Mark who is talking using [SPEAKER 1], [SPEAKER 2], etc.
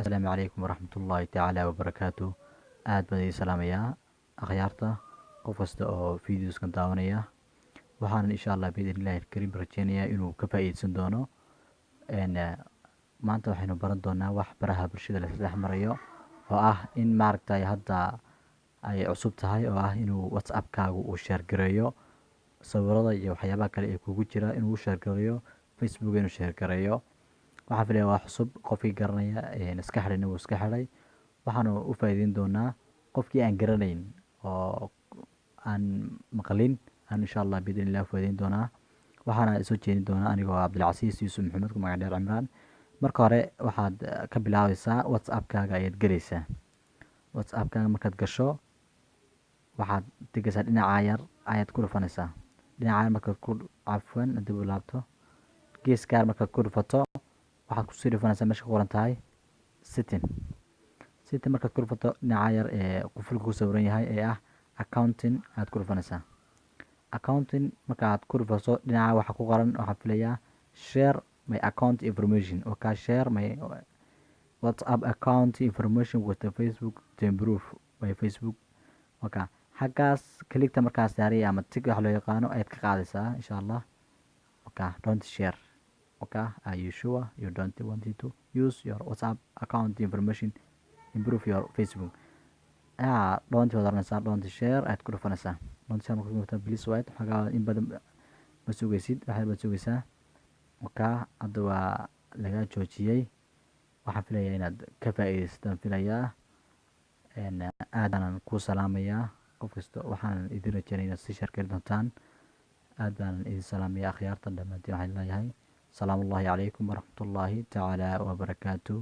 [SPEAKER 1] Asalaamu calaykum waraxmatullaahi tacaala wabarakaatu. Aad baan idin salaamayaa akhyaarta, qof kasta oo videoskan daawanaya. Waxaan insha Allah biidnillahi alkariim rajeynayaa inuu ka faa'iideysan doono. Maanta waxaynu baran doonaa wax baraha bulshada la isla dhex marayo, oo ah in maaragtay hadda ay cusub tahay, oo ah inuu WhatsAppkaagu uu share gareeyo sawirada iyo waxyaabaha kale ee kugu jira, inuu share gareeyo Facebook, inuu share gareeyo. Waxaan filaya waa cusub. Qofkii garanaya iska xidhayna wuu iska xidhay. Waxaanu u faa'iideyn doonaa qofkii aan garanayn oo aan maqlin aan insha Allah biidnillah faa'iideyn doonaa. Waxaana soo jeedin doonaa anigoo Cabdilcasiis Yuusuf Maxamed, ku magac dheer Cimraan. Marka hore waxaad ka bilaabaysaa WhatsAppkaaga ayaad gelaysaa. WhatsAppkaaga markaad gasho, waxaad tegaysaa dhinaca yar ayaad ku dhufanaysaa. Dhinaca yar markaad ku, cafwan, dib u laabto, geeskaar markaad ku dhufato, waxaad kusii dhufanaysaa meesha ku qoran tahay setting. Setting markaad ku dhufato, dhinaca yar ee qufulka ku sawiran yahay ee ah accounting ayaad ku dhufanaysaa. Accounting markaad ku dhufato, dhinaca waxaa ku qoran, waxaan filayaa, "Share my account information". Wakaa "Share my WhatsApp account information with the Facebook to improve my Facebook". Waka xaggaas clickta markaa saaraya ama tick wax loo yaqaano ayaad ka qaadaysaa insha Allah. Waka "Don't share". Waka "Are you sure you don't want to use your WhatsApp account information improve your Facebook?" Don't waad oranaysaa, "Don't share" ayaad ku dhufanaysaa. "Don't share" markaad ku dhufato, "Please wait". Xagaa in badan ma sugaysid, waxyar baad sugaysaa. Waka hadda waa laga joojiyey. Waxaan filayaa inaad ka faa'iidaysataan filayaa. Aad baanan kuu salaamayaa qof kasta. Waxaan idin rajeynaya inaad sii share gari doontaan. Aad baanan idin salaamaya akhyaarta dhammaantiin. Waxaan leeyahay salaamu ullahi calaykum waraxmatullaahi tacaala wabarakaatu.